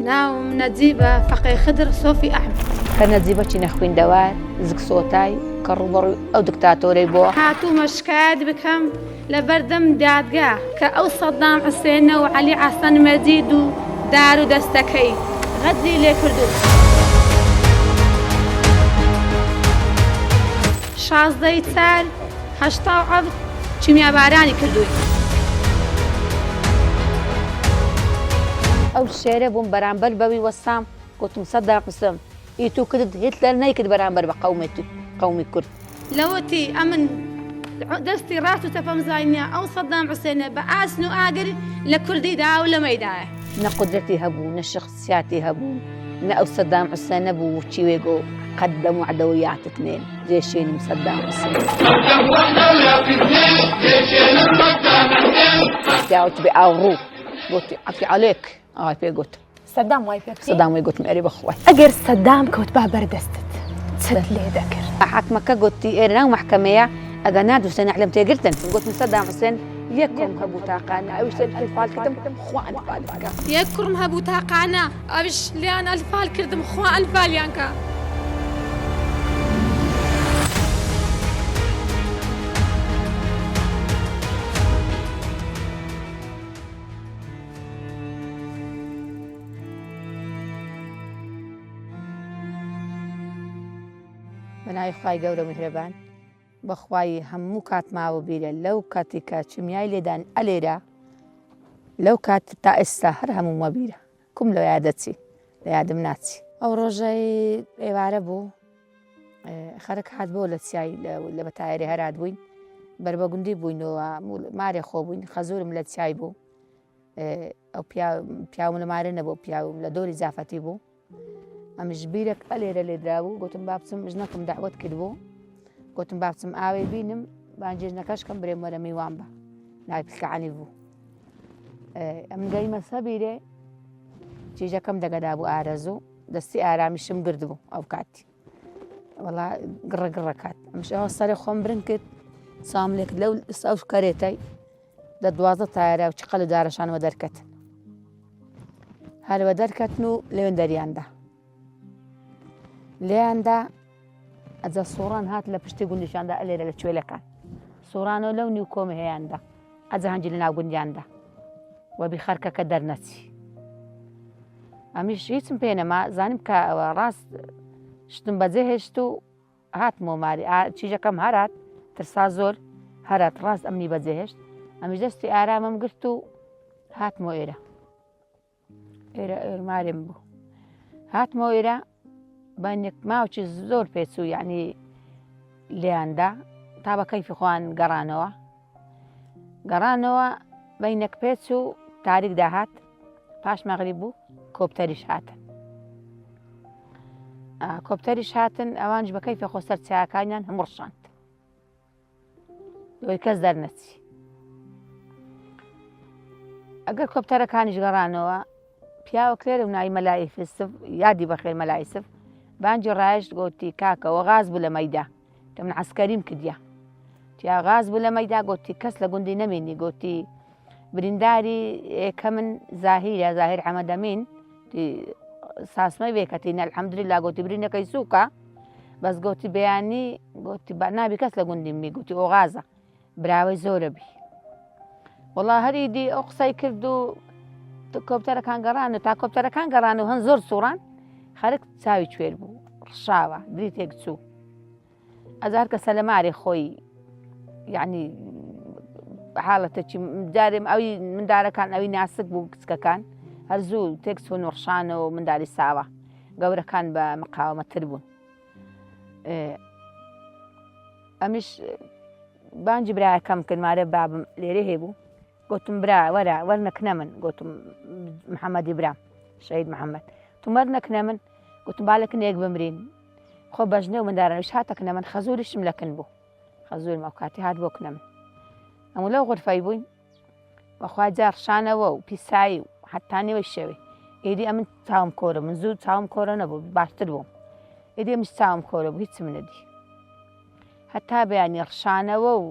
ناوم نەجیبە فەقێ خدر سۆفی ئەحمەد. کە نەجیبە چینە خویندەوار زگ سۆتای کە ڕووبەڕووی ئەو دکتاتۆرەی بۆ. هاتوومە شکایەت بکەم لە بەردەم دادگا کە ئەو سەدام حسێنە و عەلی حەسەن مەجید و دار و دەستەکەی غەدری لێ کردووم. 16 ی چار 87 کیمیابارانی کردووین. ئەو شێرە بووم بەرامبەر بەوی وەستام گوتم سەدام حوسێن ئی تو کردت هیتلەر نەیکرد بەرامبەر بە قەومێتی قەومی کورد. لەوەتی ئەمن دەستی ڕاست و چەپم زانیە ئەو سەدام حوسێنە بە ئاسن و ئاگر لە کوردی دا و لە مەیدایە. نە قودرەتی هەبوو نە شەخسیاتی هەبوو نە ئەو سەدام حوسێنە بوو چی وێگۆ قەدەم وعدە و یاتت نێن جێشێنم سەدام حوسێن. پیاوت بێ ئاوڕوو گوتی عەفی عەلێک ئاوای پێ گوتم. سەدام وای پێ سەدام وای گوتم ئەرێ بەخوای. ئەگەر سەدام کەوتبا بەردەستت چت لێ دەکرد؟ حاکمەکە گوتی ئێرە ناو مەحکەمەیە ئەگەر نادوسێ نەعلم تێگرتن. گوتم سەدام حوسێن یەک کوڕم هەبوو تاقانە ئەویش لێم ئەنفال کردم خوا ئەنفال بکا. یەک کوڕم هەبوو تاقانە ئەویش لێیان ئەنفال کردم خوا ئەنفالیان کا. بەناوی خوای گەورە میهرەبان بەخوای هەموو کات ماوە بیرە لەو کاتی کە چمیای لێدان ئەلێرە لەو کات تا ئێستا هەر هەموو مەبیرە کوم لە یادەچی لە یادم ناچی ئەو ڕۆژەی ئێوارە بوو خەرک هات بۆ لە چیای لە بەتایەری هەرات بووین بەر بە گوندی بووینەوە مارێ خۆ بووین خەزورم لە چای بوو ئەو پیاوم لە مارە نەبوو پیاوم لە دۆری جافەتی بوو ئەمش بیرێک ئەلێرە لێدرابوو گوتم با بچم ژنەکەم داوت کردبوو گوتم با بچم ئاوێ بینم بانجێژنەکەش کەم برێم وەرە میوان بە ناوی پلکانی بوو ئەم گەیمە سەبیرێ چیژەکەم دەگەدا بوو ئارەزوو دەستی ئارامیشم گرد بوو ئەو کاتی وەڵا گڕە گڕە کات ئەمش ئەوە سەرێ خۆم برن کرد سام لێک لەو ئەو کەرێتای لە 12 تایرە و چقە لە دارەشان وە دەرکەتن هەروە دەرکەتن و لەوێن دەریاندا لێیاندا ئەجا سۆڕان هات لە پشتی گوندیشاندا ئەلێرە لە کوێلەکان سۆڕانەوە لەو نیو کۆمە هەیاندا ئەجا هەنجی لە ناو گوندیاندا وەبی خەرکەکە دەرنەچی ئەمیش هیچم پێ نەما زانیم کە ئەوە ڕاست شتم بەجێ هێشت و هاتمەوە ماری چیژەکەم هەرات ترسا زۆر هەرات ڕاست ئەمنی بەجێهێشت ئەمیش دەستی ئارامم گرت و هاتمەوە ئێرە ئێرە ئێرمارم بوو هاتمەوە ئێرە بانێک ماوچی زۆر پێچوو یعنی لێیاندا تا بە کەیفی خۆیان گەڕانەوە گەڕانەوە بینێک پێچ و تاریک داهات پاش مەغری بوو کۆپتەریش هاتن کۆپتەریش هاتن ئەوانش بە کەیفی خۆ سەر چاکانیان هەموو ڕشاند لەوەی کەس دەرنەچی ئەگەر کۆپتەرەکانیش گەڕانەوە پیاوە کلێرە و ناوی مەلای فسف یادی بەخێر مەلای سف بانجی ڕایشت گۆتی کاکەوە غاز بوو لە مەیدا کە من عسکەریم کردیا تیا غاز بوو لە مەیدا گۆتی کەس لە گوندی نەمێنی گۆتی برینداری کە من زاهیرە زاهیر حەمەدەمین ساسمەی وێکەتی نەلحەمدللا گۆتی برینەکەی سووکە بەس گۆتی بەیانی گۆتی با نابی کەس لە گوندی می گوتی ئۆغازە براوەی زۆرە بی وڵا هەری دی ئەو قسەی کرد و کۆپتەرەکان گەڕان و تا کۆپتەرەکان گەڕان و هەن زۆر سوڕان خەرک چاوی کوێر بوو ڕشاوە دریتێک چوو ئەزار کەسە لە مارێ خۆی یعنی حاڵەتەکی جارێم ئەوی مندارەکان ئەوی ناسک بوو کچکەکان هەر زوو تێک چوون و ڕشانەوە منداری ساوە گەورەکان بە مقاومەتر بوون ئەمیش بانجی برایەکەم کرد مارە بابم لێرە هەبوو گوتم برا وەرە وەرنەکنە من گوتم محەممەدی برام شەهید محەممەد تومەر نەکنە من گوتم با لە کنێک بمرین خۆ بەژنە و مندارانیش هاتەکنە من خەزوریشم لەکن بوو خەزورم ئەو کاتی هات بۆ کنە من ئەمە لەو غرفەی بووین بەخوا جا ڕشانەوە و پیسایی و حتا نێوەی شەوێ ئیدی ئەمن چاوم کۆرە من زوو چاوم کۆرە نەبوو باشتر بووم ئیدی ئەمش چاوم کۆرە بوو هیچم نەدی هەتا بەیانی ڕشانەوە و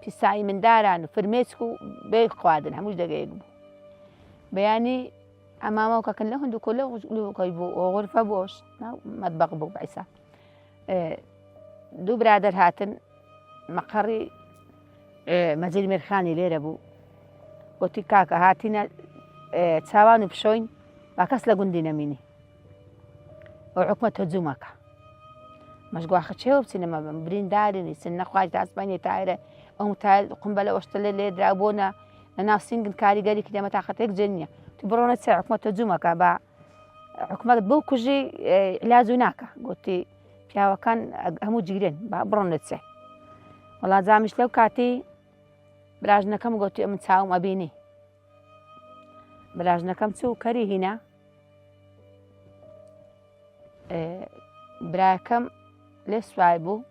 پیسایی منداران و فرمێسک و بێ خواردن هەمووش دەگەیەک بوو بەیانی. ئەمامە کەکن لە هەندوو کۆ لە لوکەی بوو غرفە بۆش مەتبەق بوو بەعیسا دوو برادەر هاتن مەقەڕی مەجید میرخانی لێرە بوو گوتی کاکە هاتینە چاوان و پشۆین با کەس لە گوندی نەمینی و حکومە تەجومەکە مەشگواخە چێوە بچینە مەبم بریندارینی چن نەخواش داسمانی تایرە ئەو تا قمبەلە ئۆشتە لێ لێدرا بۆنە لە ناو سینگن کاریگەری کردێمە تاقەتێک جێ نییە تو بڕۆنە چێ حکومە تەجومەکە بە حکومەت بۆ کوژی علاج و ناکە گوتی پیاوەکان هەموو جیرێن با بڕۆن لە چێ وەڵا جامیش لەو کاتی براژنەکەم گوتی ئەمن چاوم ئەبینی براژنەکەم چوو کەری هینا براکەم لێ سوار بوو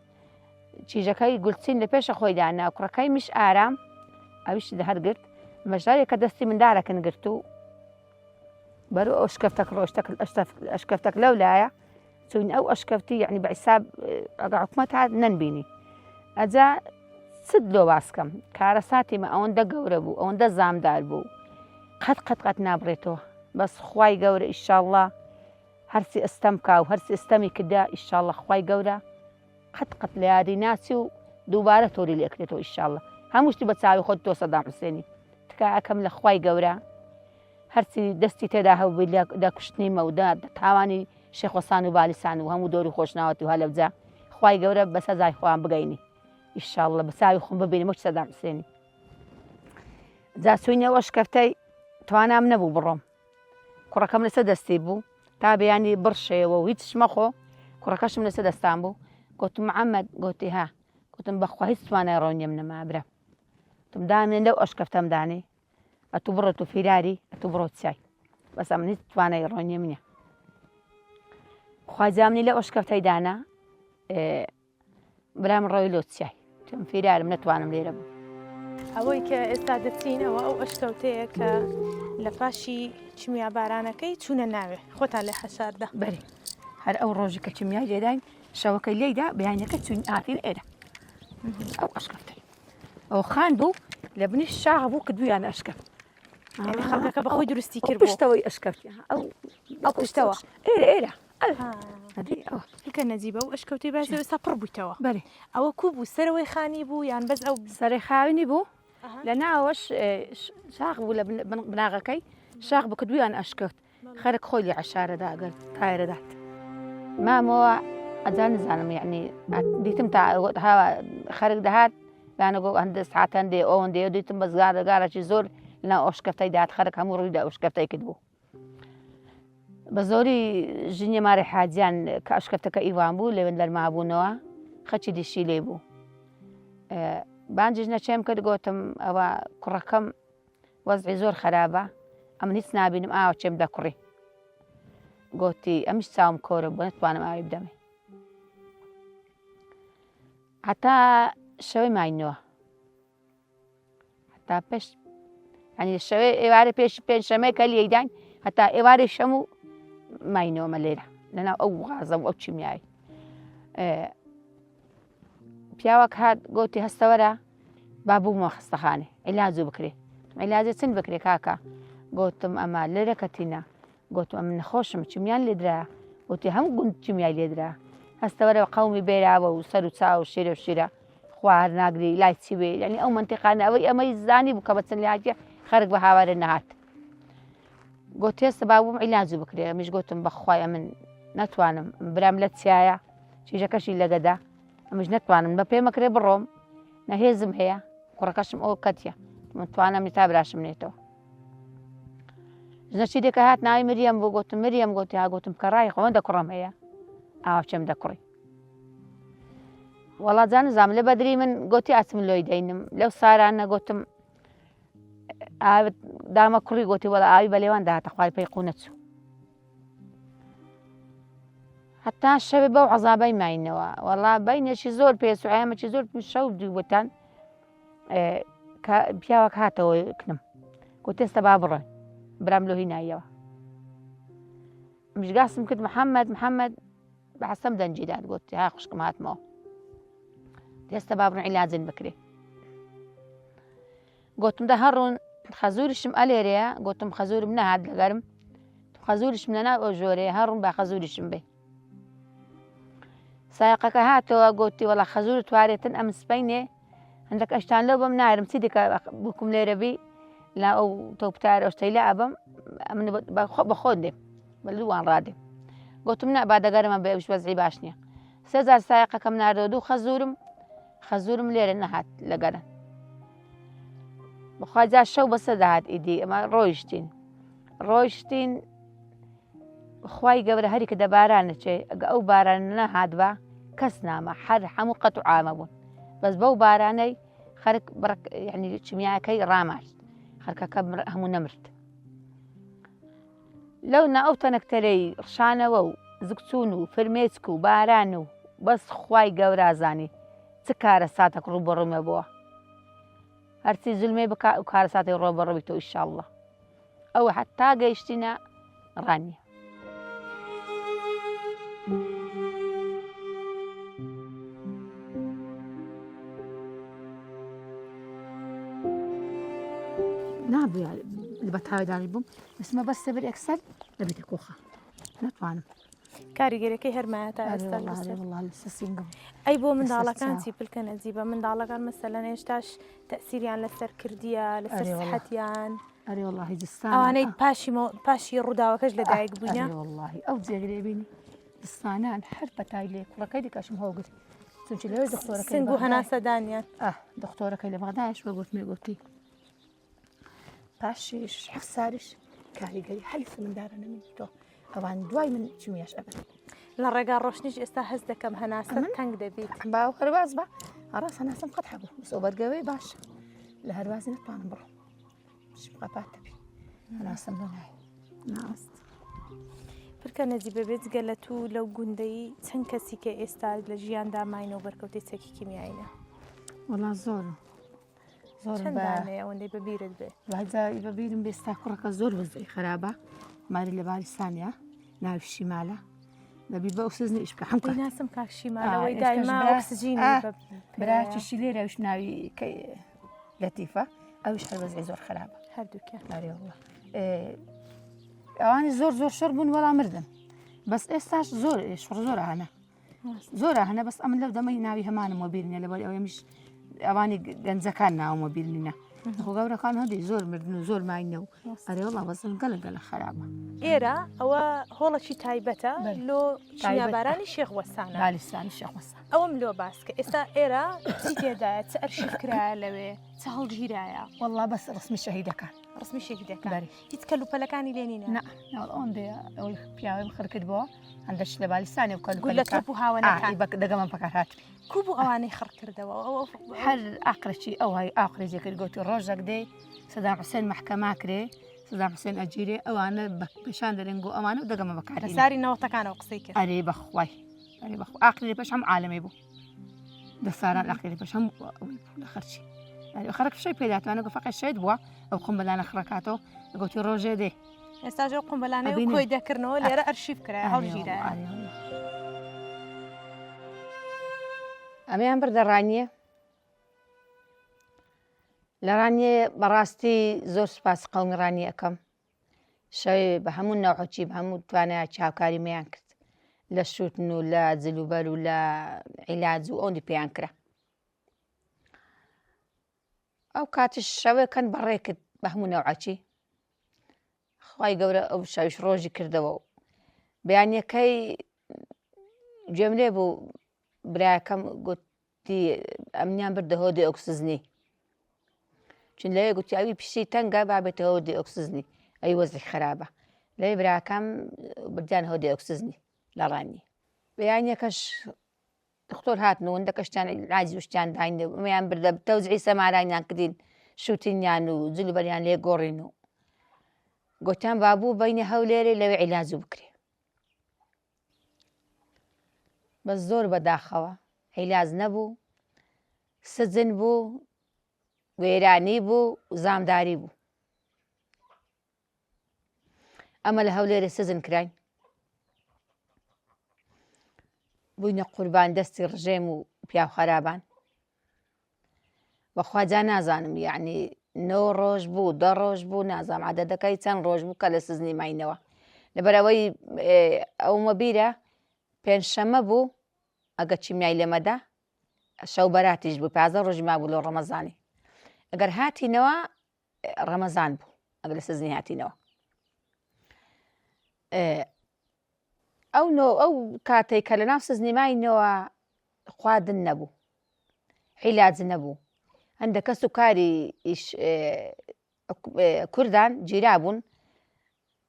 چیژەکەی گولچین لە پێشە خۆی دانا کوڕەکەی مش ئارام ئەویش هەرگرت مەژارێکە دەستی مندارەکەن گرت و بەرو ئەو شکەفتەک ڕۆشتەک ئەشکەفتەک لەو لایە چوین ئەو ئەشکەفتی یعنی بە حیساب ئەگە حکومەت هات نەنبینی ئەجا چت لۆ باسکەم کارەساتی مە ئەوەندە گەورە بوو ئەوەندە زامدار بوو قەت قەت قەت نابڕێتەوە بەس خوای گەورە ئیشاءاللە هەرچی ئەستەم کا و هەرچی ئەستەمی کردا ئیشاءاللە خوای گەورە قەت قەت لە یادی ناچی و دووبارە تۆری لێکرێتەوە ئیشاءاللە هەموو شتی بە چاوی خۆت تۆ سەدام حوسێنی تکا ئەکەم لە خوای گەورە هەرچی دەستی تێدا هەبووی لە کوشتنی مەودا تاوانی شێخۆسان و بالیسان و هەموو دۆری خۆشناوەتی و هەلەبجە خوای گەورە بە سەزای خۆیان بگەینی ئیشاءاللە بە چاوی خۆم ببینم وەک سەدام حوسێنی جا چوینەوە ئەشکەفتەی توانام نەبوو بڕۆم کوڕەکەم لەسەر دەستی بوو تا بەیانی بڕشێەوە و هیچ مەخۆ کوڕەکەشم لەسەر دەستان بوو گوتم محەممەد گوتی ها گوتم بەخوا هیچ توانای ڕۆنیم نەما برا تم دامێن لەو ئەشکەفتەم دانێ ئەتوو بڕۆ تو فیراری ئەتوو بڕۆ چای بەس ئەمن هیچ توانای ڕۆنیم نییە خوا جامنی لە ئەشکەفتەی دانا برام ڕۆی لۆ چیای تم فیرارم نەتوانم لێرە بوو. ئەوەی کە ئێستا دەچینەوە ئەو ئەشکەوتەیە کە لە پاشی چمیابارانەکەی چوونە ناوێ خۆتان لێ حەشاردا. بەرێ هەر ئەو ڕۆژی کە چمیای لێداین شەوەکەی لێیدا بەیانەکە چوین ئافین ئێرە ئەو ئەشکەوتەی ئەو خان بوو لە بنی شاخ بوو کە دویان ئەشکەفت خەڵکەکە بەخۆی دروستی کرد پشتەوەی ئەشکەفت ئەو ئەو پشتەوە ئێرە ئێرە کە نەجیبە و ئەشکەوتی باسی ئێستا پڕ بوویتەوە بەێ ئەوە کو بوو سەرەوەی خانی بوو یان بەس ئەو سەری خاوێنی بوو لە ناوەش شاخ بوو لە بناغەکەی شاخ بکە دویان ئەشکەوت خەرک خۆی لە عشارەدا ئەگەر تایرەدات مامەوە ئەجا نزانم یعنی دیتم تا خەرک دەهات یانەگۆ هەندە ساعتەن دێ ئەوەندێ دیتم بەزگارەگارەکی زۆر لە ئۆشکەفتەی دات خەرک هەموو ڕووی لە ئۆشکەفتەی کرد بوو بە زۆری ژنی ماری حاجیان کە ئەشکەفتەکە ئیوان بوو لەوێن دەرمابوونەوە خەچی دیشی لێ بوو بانجش نەچێم کرد گوتم ئەوە کوڕەکەم وەزعی زۆر خراپە ئەمن هیچ نابینم ئاوە چێم دەکوڕی گوتی ئەمیش چاوم کۆرە بۆ نتوانم ئاوی بدەمێ هەتا شەوەی ماینەوە هەتا پێش ئەنی شەوێ ئێوارە پێش پێنجشەمێ کە لێیداین هەتا ئێوارەی شەم و ماینەوەمە لێرە لەناو ئەو غازە و ئەو چیمیایی پیاوەک هات گوتی هەستەوەرە با بوومە خستەخانێ عیلاج بکرێ عیلاجە چند بکرێ کاکە گوتم ئەمە لێرە کەتینە گوتم ئەمن نەخۆشم چمیان لێدرا وتی هەموو گوند چمیای لێدرا هەستەوەرە قومی بێراوە و سەر و چاو و شیرە و شیرە خوار ناگری لای چی بێ یعنی ئەو منتیقانە ئەوەی ئەمەی زانی بوو کە بە چەند لاتیە خەرک بە هاوارە نەهات گوتێستە با بووم عیلاج بکرێ ئەمیش گوتم بەخوای ئەمن ناتوانم برام لە چیایە چیژەکەشی لەگەدا ئەمش نەتوانم بە پێمەکرێ بڕۆم نەهێزم هەیە کوڕەکەشم ئەو کەتیە من توانم تا براشم نێتەوە ژنە چی دێکە هات ناوی مریەم بوو گوتم مریەم گوتی ها گوتم کە ڕای خۆندە کوڕم هەیە ئاوا چێم دەکوڕی وەڵا جا نزام لە بەدری من گوتی ئەچم لۆی دەینم لەو سارانە گوتم دامە کوڕی گوتی وەڵا ئاوی بە لێوان داهاتە خوای پێی قوونە چوو هەتا شەوێ بەو عەزابەی ماینەوە وەڵا بینێکی زۆر پێس و ئەمەکی زۆر شەو دووبتان پیاوەک هاتەوە کنم گوتێستە با بڕۆین برام لۆ هیناییەوە مشگاسم کرد محەممەد محەممەد بە حەسەم دەنگی داد گوتی ها خوشکم هاتمەوە دەستە با بڕۆن عیلاجن بکرێ گوتم دە هەڕوون خەزوریشم ئەلێرەیە گوتم خەزورم نەهات لەگەرم. خەزوریشم لەناو ئەو ژۆرەیە هەڕوم با خەزوریشم بێ. سایەقەکە هاتەوە گۆتی وەڵا خەزور توارێتن ئەم سپەینێ هەندێک ئەشتان لەو بەم نارم چی دیکە بووکم لێرە بی لا ئەو تۆپتار ئەو شتەیلە ئەبم ئەمن بە خۆت دێم بە لووان ڕادێم گوتم نا با دەگەرمە بێ ئەوش وەزعی باش نییە سێ جار سایەقەکەم ناردەوە دوو خەزورم خەزورم لێرە نەهات لەگەرن بەخوا جا شەو بەسە دەهات ئیدی ئەمە ڕۆیشتین ڕۆیشتین خوای گەورە هەری کە دەباران نەچێ ئەگە ئەو باران نەهاتبا کەس نامە هەر هەموو قەت و عامە بوون بەس بەو بارانەی خەرک بڕک یعنی چمیاکەی ڕاماشت خەرکەکە هەموو نەمرد لەو نا ئەو تەنەکتەرەی ڕشانەوە و زگچوون و فرمێچک و باران و بەس خوای گەورازانی چ کارە ساتەک ڕوو بەڕوومە بووە هەرچی زلمێ بکە و کارەساتی ڕۆبەڕووی تۆ ئیشاءاللە ئەوە حتا گەیشتینە ڕانیە. نابوو بە تاوێدانی بووم بەسمە بەس سەبر ئەکسەر دەبێتە کۆخە ناتوانم کاریگەرەکەی هەرمایە تا ئێستا ئەی بۆ منداڵەکان چی پلکە نەجیبە منداڵەکان مەسەلەن هێشتاش تەسیریان لەسەر کردیە لەسەر سحەتیان ئەرێ وەڵاهی زستان ئەوانەی پاشی پاشی ڕووداوەکەش لەدایک بووینە وەڵاهی ئەو جێگرێ بینی زستانان هەر پەتای لێ کوڕەکەی دیکەشم هەڵگرت چونکی لەوێ دکتۆرەکەی سنگ و هەناسەدانیان دکتۆرەکەی لە بەغدایش بە گوتمێ گوتی پاشیش حەفساریش کاریگەری هەلی مندارە نەمینی تۆ ئەوان دوای من چمیاش ئەبن لە ڕێگا ڕۆشتنیش ئێستا هەست دەکەم هەناسە تەنگ دەبیت باو هەرواز بە ڕاست هەناسم قەت هەبوو بەس بەرگەوەی باش لە هەروازی نتوانم بڕۆم قەپات دەبی هەناسم بۆ نایە ناست پرکە نەجیبە بێجگە لە تو لەو گوندەی چەند کەسی کە ئێستا لە ژیاندا ماینەوە بەرکەوتەی چەکی کیمیایینە؟ وەڵا زۆر زۆر بانەیە ئەوەندەی بە بیرت بێ بە بیرم بێ ستا کوڕەکە زۆر وەزعی خراپە ماری لە باریسانە ناوی شیمالە دەبی بە ئۆکسجین ئیش بکە هەم ناسم کاک شیمالەوەی دایما ئۆکسجین براچیشی لێرەش ناوی لەتیفە ئەوش هەر وەزعی زۆر خراپە هەردووکیان ئەرێ والله ئەوانی زۆر زۆر شەڕ بوون وەڵا مردن بەس ئێستاش زۆر شڕ زۆر هەنە زۆرە هەنە بەس ئەمن لەو دەمەی ناوی هەمانم وەبیر نیە لەبەر ئەوەی منیش ئەوانی گەنجەکان ناوم وەبیر نینە خۆ گەورەکان هەندی زۆر مردن و زۆر ماینە و ئەرێ وەڵا وەزن گەلە گەلە خراپە ئێرە ئەوە هۆڵەکی تایبەتە لۆ چیابارانی شێخ وەسانە بالیسانی شێخ وەسان ئەوەم لۆ باس کە ئێستا ئێرە چی تێدایە چ ئەرشیف کرایە لەوێ چ هەڵگیرایە وەڵا بەس ڕسمی شەهیدەکان ڕسمی شەهیدەکان هیچ کەلوپەلەکانی لێ نینە نا ئەوەندەیە ئەوەی پیاوێم خڕکرد بۆ هەندەش لە بالیسانێ و گولە تۆپ و هاوەنەکان دەگەمە بەکار هاتبی کو بوو ئەوانەی خڕ کردەوە هەر ئاقرەکی ئەوهای ئاقرێجێ کرد گوتی ڕۆژێک دێ سەدام حوسێن مەحکەمە کرێ سەدام حوسێن ئەگیرێ ئەوانە بە پێشان دەرێن گۆ ئەوانە و دەگەمە بەکار ساری نەوەتەکانەوە قسەی کرد ئەرێ بەخوای ئەرێ بەخوا ئاقری پێش هەم عالەمێ بوو دەساران ئاقری پێش هەم ئەوەی بوو لە خەرچی خەرک فشەی پێداتوانە گە فەقێ شەید بووە ئەو قومبەلانە خڕەکاتەوە گوتی ڕۆژێ دێ ئێستا ژۆ قومبەلانەی و کۆی دەکردنەوە لێرە ئەرشیف کرا هەڵگیرا ئەمەیان بردە ڕانیە لە ڕانیە بەڕاستی زۆر سوپاس قەومی ڕانی ئەەکەم شەوێ بە هەموو نەوعچی بە هەموو توانای چاوکاری میان کرد لە شووتن و لە جلوبەر و لە عیلاج و ئەوەندی پێیان کرا ئەو کاتیش شەوێکەن بەڕێ کرد بە هەموو نەوعەکی خی گەورە ئەو شەویش ڕۆژی کردەوە و بەیانیەکەی گوێم لێ بوو براکەم گوتی ئەمنیان بردە هۆدی ئۆکسزنی چون لەوێ گوتی ئەوی پشتی تەنگە بابێتەوە دی ئۆکسزنی ئەی وەزی خراپە لەوێ براکەم بردیان هۆدی ئۆکسزنی لە ڕانی بەیانیەکەش دختۆر هاتن و هەندەکەشتیان عیلاجی و شتیان داین و ئەمەیان بردە تەوزعی سەمارانیان کردین شوتینیان و جل و بەریان لێ گۆڕین و گوتیان بابوو بینە هەولێرێ لەوێ عیلاج بکرێ بەس زۆر بەداخەوە عیلاج نەبوو سجن بوو وێرانی بوو زامداری بوو ئەمە لە هەولێرێ سزن کراین بووینە قوربان دەستی ڕژێم و پیاو خەرابان بەخوا جا نازانم یعنی نۆ ڕۆژ بوو دە ڕۆژ بوو نازانم عادەتەکەی چەند ڕۆژ بوو کە لە سزنی ماینەوە. لەبەرئەوەی ئەومە بیرە پێنجشەممە بوو ئەگە چیمیای لێمەدا شەو بەراتیش بوو پازە ڕۆژی مابوو لۆ ڕەمەزانی ئەگەر هاتینەوە ڕەمەزان بوو ئەگەر لە سزنی هاتینەوە ئەو نۆ ئەو کاتێک کە لە ناو سزنی ماینەوە خواردن نەبوو حیلاج نەبوو هەندە کەس و کاری کوردان گیرابوون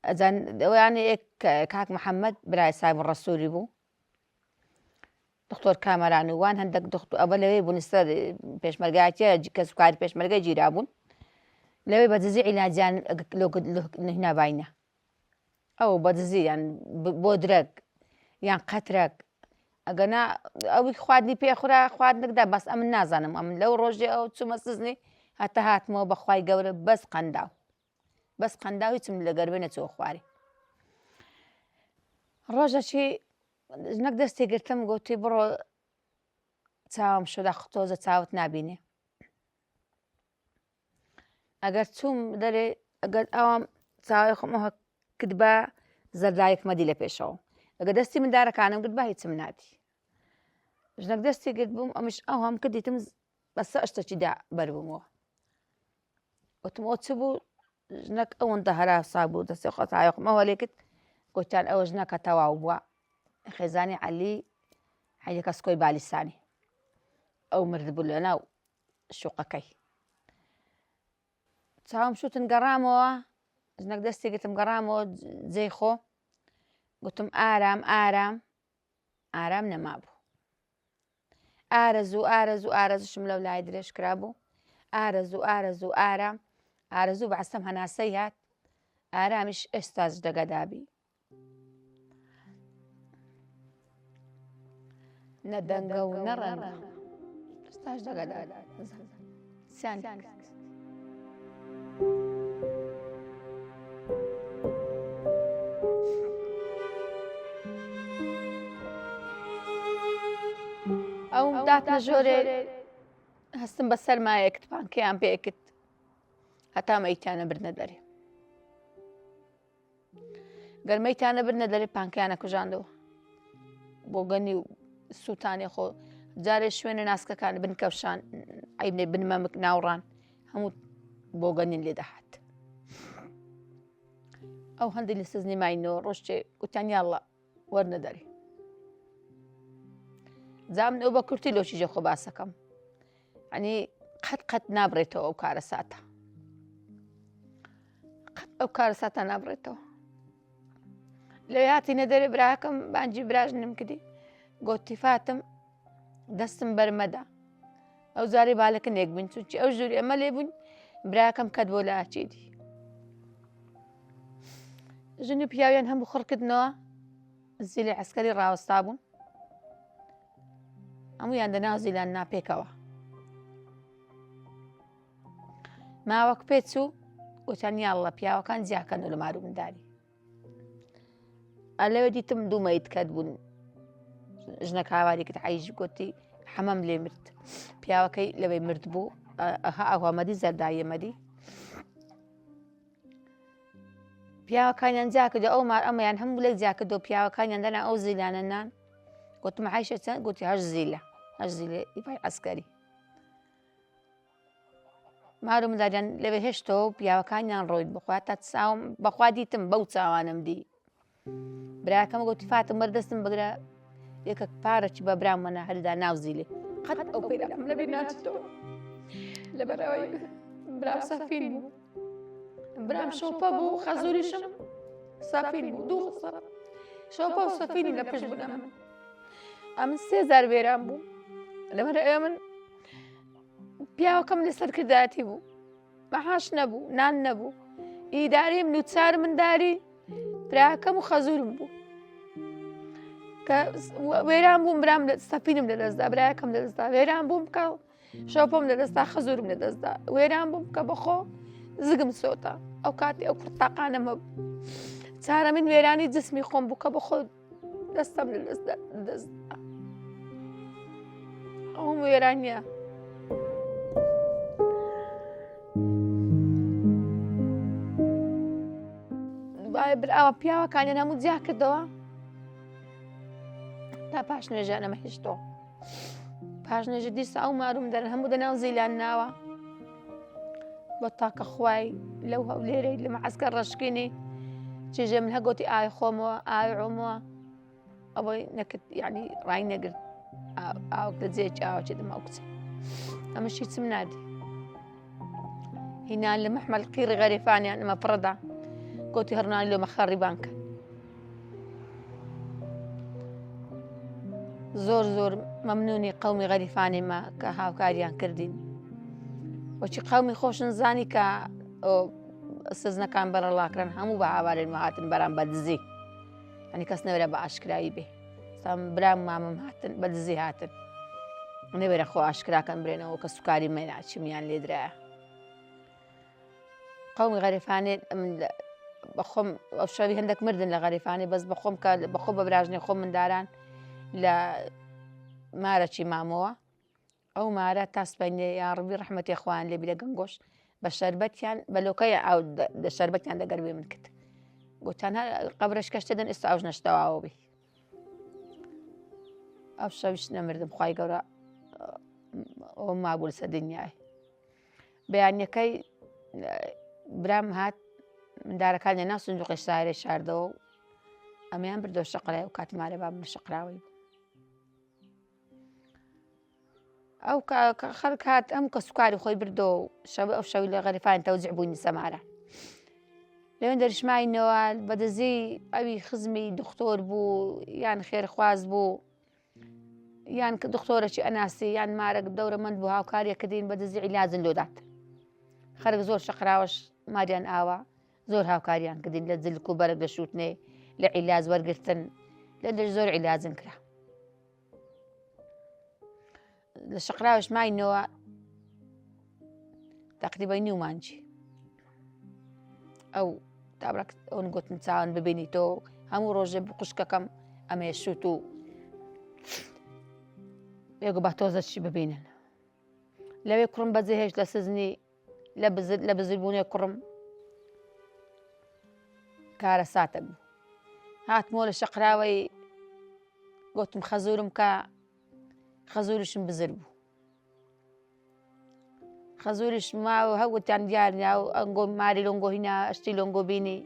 ئەجان ئەویان کاک محەممەد برای سایب ڕەسووری بوو دکتۆر کامەران و وان هەندێک دکتۆر ئەوە لەوێ بوون سەر پێشمەرگاتیە کەس و کاری پێشمەرگە گیرابوون لەوێ بە دزی عیلاجیان نابینە ئەو بە دزی یان بۆ درەگ یان قەترەک ئەگەنا ئەوی خواردنی پێخورا خواردنێکدا بەس ئەمن نازانم ئەمن لەو ڕۆژێ ئەو چوومە سزنی هەتا هاتمەوە بەخوای گەورە بەس قەنداو بەس قەنداو هیچم لە گەرمێ نەچووە خوارێ ڕۆژەکی ژنەک دەستی گرتم گوتی بڕۆ چاوم شۆدا تۆزە چاوت نابینێ ئەگەر چووم دەرێ ئەگەر ئەوام چاوی خۆم کردبا زەردایەکمە دی لە پێشەوە ئەگە دەستی مندارەکانم گرت با هیچم نادی ژنەک دەستی گرت بووم ئەمش ئەو هەم کردیتم بەسە شتەکی دا بەربوومەوە وتم ئەو چ بوو ژنەک ئەوەندە هەراسا بوو دەستی خۆ تایەخمەوە لێ کرد گوتیان ئەوە ژنەکە تەواو بووە خێزانی عەلی حەیەکە سکۆی بالیسانی ئەو مرد بوو لە ناو شوقەکەی چاوم شوتن گەڕامەوە ژنەک دەستی گرتم گەڕامەوە جێی خۆ گوتم ئارام ئارام ئارام نەمابوو ئارەزوو ئارەزوو ئارەزوشم لەو لای درێژ کرابوو ئارەزوو ئارەزوو ئارام ئارەزوو بە عەستەم هەناسەی هات ئارامیش ئێستاش دەگەدابی نە دەنگە و نە ڕەنگە ئێستاش دەگەدا سیان کرد. ئەو داتنە ژۆرێ هەستم بە سەرمایەکت پانکەیان پێکرد هەتا مەیتیانە بردنە دەرێ گەر مەیتانە بردنە دەرێ پانکەیانە کوژاندەوە بۆ گەنی و سووتانێ خۆ جارێ شوێنە ناسکەکان بن کەوشان عیبنێ بنمەمک ناوڕان هەموو بۆ گەنین لێ دەهات ئەو هەندی لە سزنی ماینەوە ڕۆشتێ گوتیان یاڵڵا وەرنە دەرێ جا من ئەو بە کورتی لۆچیژە خۆ باسەکەم ئەنی قەت قەت نابرێتەوە ئەو کارەساتە قەت ئەو کارەساتە نابرێتەوە لەوێ هاتینە دەرێ براکەم بانجی براژنم کردی گۆتی فاتم دەستم بەرمەدا ئەو جارێ بالەکە نێک بووین چونکی ئەو ژووری ئەمە لێ بووین براکەم کەت بۆ لاچیدی ژن و پیاویان هەموو خڕکردنەوە زیلی عسکەری ڕاوەستا بوون هەمویان دەناو زیلان ناپێکەوە ماوەک پێچوو وتیان یاڵڵە پیاوەکان جیاکەن و لە مار و منداری ئەلەوێ دیتم دوو مەیت کەت بوون ژنەکە هاواری کرد عیش گوتی حەمەم لێ مرد پیاوەکەی لەوەی مرد بوو ئەها ئەوامەدی زەردایەمەدی پیاوەکانیان جاکردو ئەو مار ئەمەیان هەموو لێک جاکردو پیاوەکانیان دەنا ئەو زیلانە نان گوتم عیشە چەند گوتی هەش زیلە هەش زیلە ئیفای عسکەری مار و منداریان لەوێ هێشتەوە و پیاوەکانیان ڕۆیت بخوا تا چاوم بەخوا دیتم بەو چاوانم دی براکەم گوتی فاتم وەر دەستم بگرە یەکە پارەکی بە برامەنە هەردا ناوزیلێ قەت ئەو پێرام لەبیر ناچێتەوە لەبەرەوەی برام سەفین بوو برام شۆپە بوو خەزوریشم سەفین بوو دوو شۆپە و سەفینی لە پشت بوون ئەمن ئەمن سێ زار وێران بوو لەبەر ئەمن پیاوەکەم لە سەرکردایەتی بوو مەحاش نەبوو نان نەبوو ئیداری من و چار منداری براکەم و خەزورم بوو کە وێران بووم برام لە سەفینم لە دەستدا براکەم لە دەستدا وێران بووم کە شەپۆم لە دەستا خەزورم لە دەستدا وێران بووم کە بەخۆ زگم سۆتا ئەو کاتی ئەو کوڕتاقانەمە چارە من وێرانی جسمی خۆم بوو کە بەخۆ دەستم لە دەستدا دەستدا ئەوم وێرانیە ئاوا پیاوەکانیان هەموو جیا کردەوە تا پاش نوێژیان ئەمە هێشتەوە پاش نوێژە دیسا ئەو ماروم دەرن هەموو دەناو زیلان ناوە بۆ تاکە خوای لەو هەولێرەی لە مەعسکە ڕەشکینی چێژێ من هەگۆتی ئاوی خۆمەوە ئاوی عۆمەوە ئەوەی نەکرد یعنی ڕای نەگرت ئاوک لە جێکی ئاوچێ دەما ئەو کچە ئەمە هیچم نادی هینان لە مەحمەل قیڕی غەریفانیان ئەمە پڕدا گوتی هەرنانی لۆ مەخەڕی بانکە زۆر زۆر مەمنونی قومی غەریفانی مە کە هاوکاریان کردین وەچی قومی خۆشن زانی کە سزنەکان بەرەڵاکران هەموو بە هاوارێن هاتن بەرام بە دزی ئەنی کەس نەوێرە بە ئاشکرایی بێ سام برام مامم هاتن بە دزی هاتن نەوێرە خۆ ئاشکراکەن برێنەوە کە سوکاری مێنا چیمیان لێدرایە قومی غەریفانێ بەخۆم ئەو شەوی هەندێک مردن لە غەریفانێ بەس بەخۆم کە بەخۆ بە براژنی خۆم منداران لە مارەکی مامەوە ئەو مارە تا سپەینێ یاڕبی ڕەحمەتی خوان لێ بی لە گەنگۆش بە شەربەتیان بە لۆکەی ئاو دە شەربەتیان دەگەر بێ من کرد گوتیان هەر قەبرەش کەشتە دەن ئێستا ئەوش نەشتەواوە بی ئەو شەویش نەمردم خوای گەورە ئەو مابوو لەسەر دنیای بەیانەکەی برام هات مندارەکان لە ناو سندوقی سارێ شاردەوە و ئەمەیان بردەوە شەقرای و کاتمارە باب لە شەقراوەی بوو ئەو خەڵک هات ئەم کە سوکاری خۆی بردەوە و شەو ئەو شەوی لە غەریفان تەوزیع بووین سەمارە لەوێن دەرشماینەوە بەدەزی ئەوی خزمی دکتۆر بوو یان خێرخواز بوو یان کە دکتۆرەکی ئەناسی یان مارەک دەورەمەند بوو هاوکاریەکردین بە دزی عیلازن لۆدات خەرک زۆر شەقراوەش ماریان ئاوا زۆر هاوکاریان کردین لە جلک و بەرگ لە شووتنێ لە عیلاج وەرگتن لە دەش زۆر عیلاجن کرا لە شقراوش ماینەوە تقریبا نیو مانجی ئەو تابرا ئەون گوتن چاوان ببینی تۆ هەموو ڕۆژێ بقشکەکەم ئەمێ شووت و بێگو بە تۆزە چی ببینن لەوێ کوڕم بەجێ هێشت لە سزنی لە بزر لە بزربوونێ کوڕم کارەساتە بوو هاتمەوە لە شەقراوەی گوتم خەزورم کە خەزوریشم بزر بوو خەزوریش ماوە هەوتیان دیار ناو ئەنگۆ ماری لۆنگۆ هینا ئەشتی لۆنگۆ بینی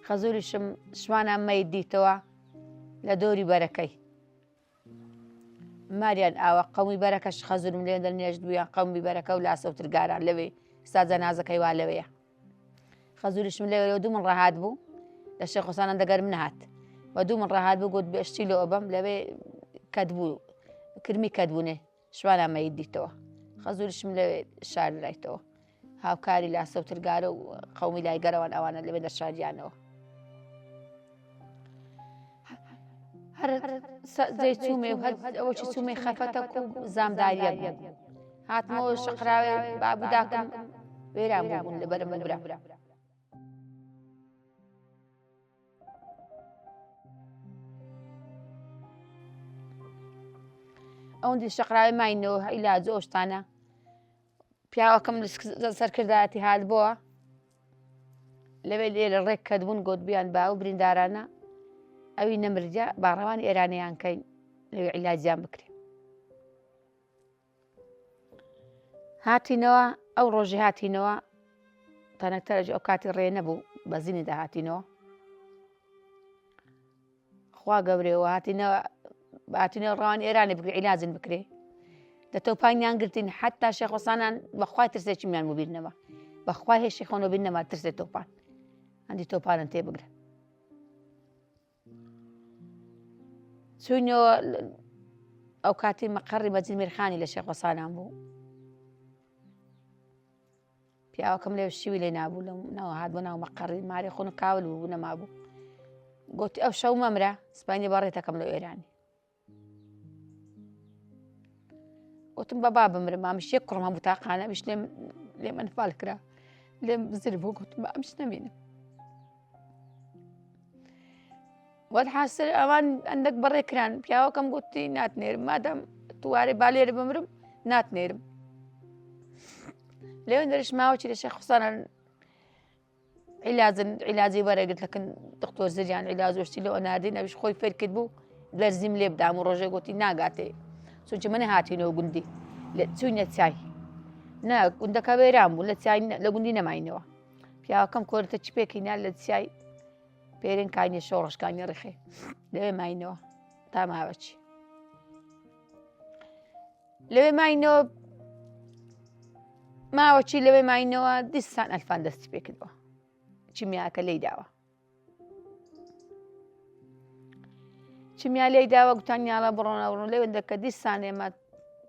خەزوریشم شوانە مەید دیتەوە لە دۆری بەرەکەی ماریان ئاوا قەومی بەرەکەش خەزورم لێ دەنێشت بوویان قەومی بەرەکە و لاسەوتر گاران لەوێ ستا جەنازەکەی وا لەوەیە خەزوریشم لەوێ دوو من ڕەهات بوو لە شێخ حوسانان دەگەرم نەهات و دوو من ڕەهات بوو گوت بێشتی لۆ ئەبەم لەوێ کەت بوو کرمی کەت بوونێ شوانە مەیت دیتەوە خەزوریشم لەوێ شاردرایتەوە هاوکاری لاسەوترگارە و قەومی لای گەرەوان ئەوانە لەوێ دەشاریانەوە هەر جێ چوومێ و هەر ئەوەی چوومێ خەفەتەک و زامداریەک بوو هاتمەوە شەقراوێ بابو داکم وێران بوون لەبەرم برا. ئەوەندی شەقراوێ ماینەوە عیلاج ئەو شتانە پیاوەکەم سەرکردایەتی هات بووە لەوێ لێرە ڕێک کەت بوون گۆتبیان با ئەو بریندارانە ئەوی نەمردە باڕەوان ئێرانیان کەین لەوێ عیلاجیان بکرێ هاتینەوە ئەو ڕۆژی هاتینەوە تەنەکتەرەج ئەو کاتی ڕێ نەبوو بەزینی داهاتینەوە خوا گەورەیەوە هاتینەوە هاتینەوە ڕەوان ئێرانی بکرێ عیلاجن بکرێ دە تۆپانیان گرتین حتا شێخۆسانان بەخوای ترسێکیمان ببیر نەما بەخوای هێشی خۆنەوە بیر نەما ترسێ تۆپان هەندی تۆپانن تێ بگرن چوینەوە ئەو کاتی مەقەڕی مەجید میرخانی لە شێخۆسانان بوو پیاوەکەم لێ شیوی لێ نابوو لە ناوە هات بۆ ناو مەقەڕی ماری خۆن کاول بوو نەمابوو گوتی ئەو شەو مەمرە سپانی بەڕێتەکەم لە ئێرانی گوتم بە با بمرم مامش یەک کوڕم هەبوو تاقانە ئەویش لێم لێم ئەنفال کرا لێم بزر بوو گوتم بە ئەمش نەمینم وەلحاسر ئەوان ئەندەک بەڕێ کران پیاوەکەم گوتی ناتنێرم مادەم توارێ با لێرە بمرم ناتنێرم لێوێن دەرش ماوەچی لە شێخ حوسانە عیلاجن عیلاجی وەرەگرت لەکن دکتۆر زریان عیلاج وشتی لۆ ئەناردین ئەویش خۆی فێر کرد بوو دەرزیم لێ بدام و ڕۆژێ گوتی ناگاتێ چونچە منە هاتینەوە گوندی لە چوینە چای نا گوندەکە وێران بوو لە چای لە گوندی نەماینەوە پیاوەکەم کۆرتە چ پێکینا لە چای پێرن کانی شۆڕشکانی ڕخێ لەوێ ماینەوە تا ماوەچی لەوێ ماینەوە ماوەچی لەوێ ماینەوە دیسان ئەلفان دەستی پێکردەوە چیمیاکە لی داوە چمیا لی داوە گوتان یاڵە بڕۆنە بڕۆن لەوێن دەکە دیسان ئێمە